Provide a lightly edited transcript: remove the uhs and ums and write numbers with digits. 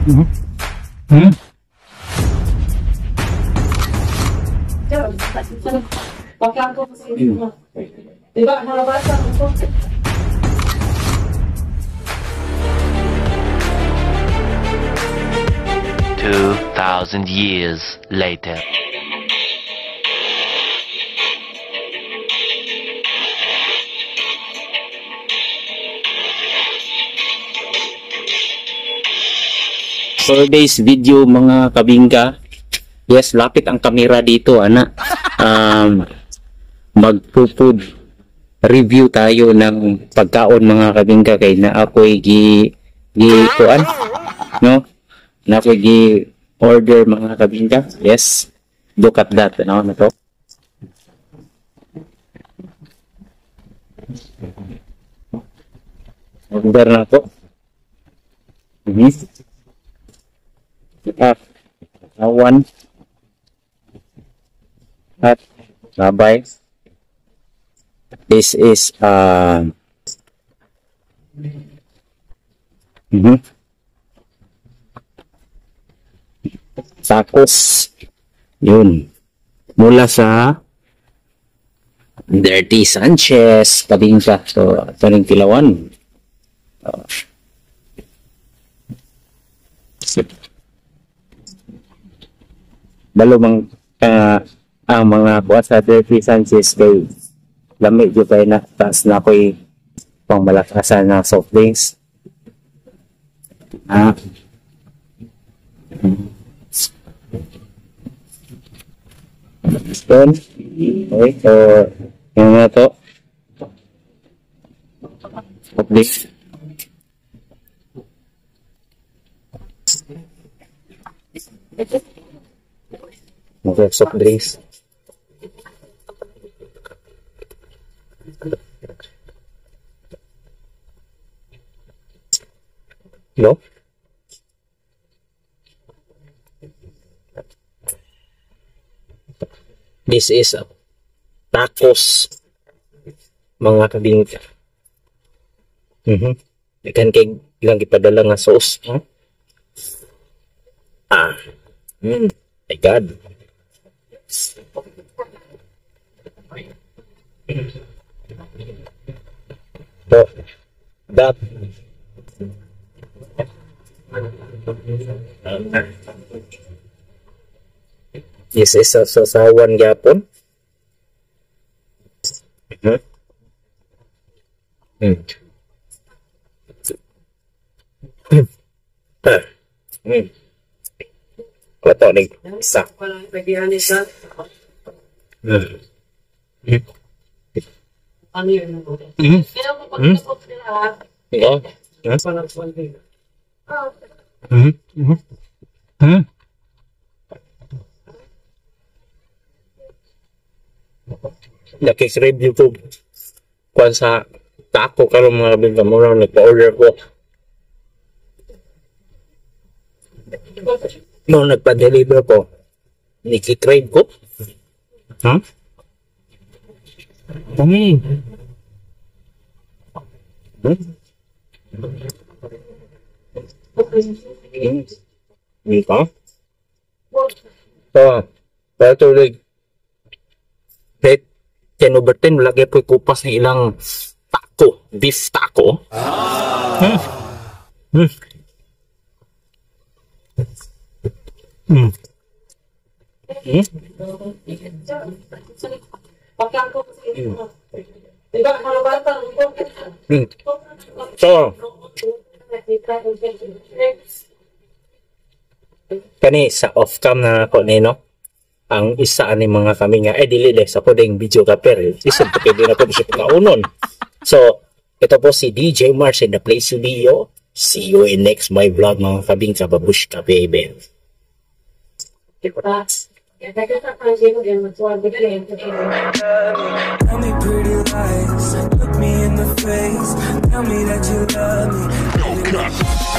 Mhm. Hmm? Diba, nalabasa ko. 2,000 years later. For today's video mga kabingka, yes, lapit ang kamera dito, ana. Magpo-food review tayo ng pagkaon mga kabingka kay na ako'y kuan, no? Na ako'y order mga kabingka. Yes, look at that, ano na to. Order na to. Awan at labay. This is tacos yun mula sa Dirty Sanchez Kabingka. So ito rin kilawan. Balo ang mga kuha sa Dirty Sanchez kay lamig yung kayo na taas na ako'y pang malakasan na soft drinks. Stone. Okay, so yung na to soft drinks. Okay, soft drinks. No? This is a tacos mga kabingka. Ikan kay ilang ipadala nga sauce. My God. So, that this is a sasawan yapon. Klato ni isa. Ano yun? Nakik-review ko kung sa taco karon mga kabingka mo lang nagpa-order ko. No, nagpa-deliver ko. Niki-crave ko. Ito? So, pero tuloy kahit 10/10 lagi po kupas ng ilang taco, beef taco. So, kani sa off-cam na ako nino, ang isa ani mga kami nga, dili sa pwedeng video ka pero isip ko pwede na po siya pagkaunon. So, ito po si DJ Mars in the place to be yo. See you in next my vlog mga kabingka, babush ka baby. Tell me pretty lies, look me in the face, tell me that you love me.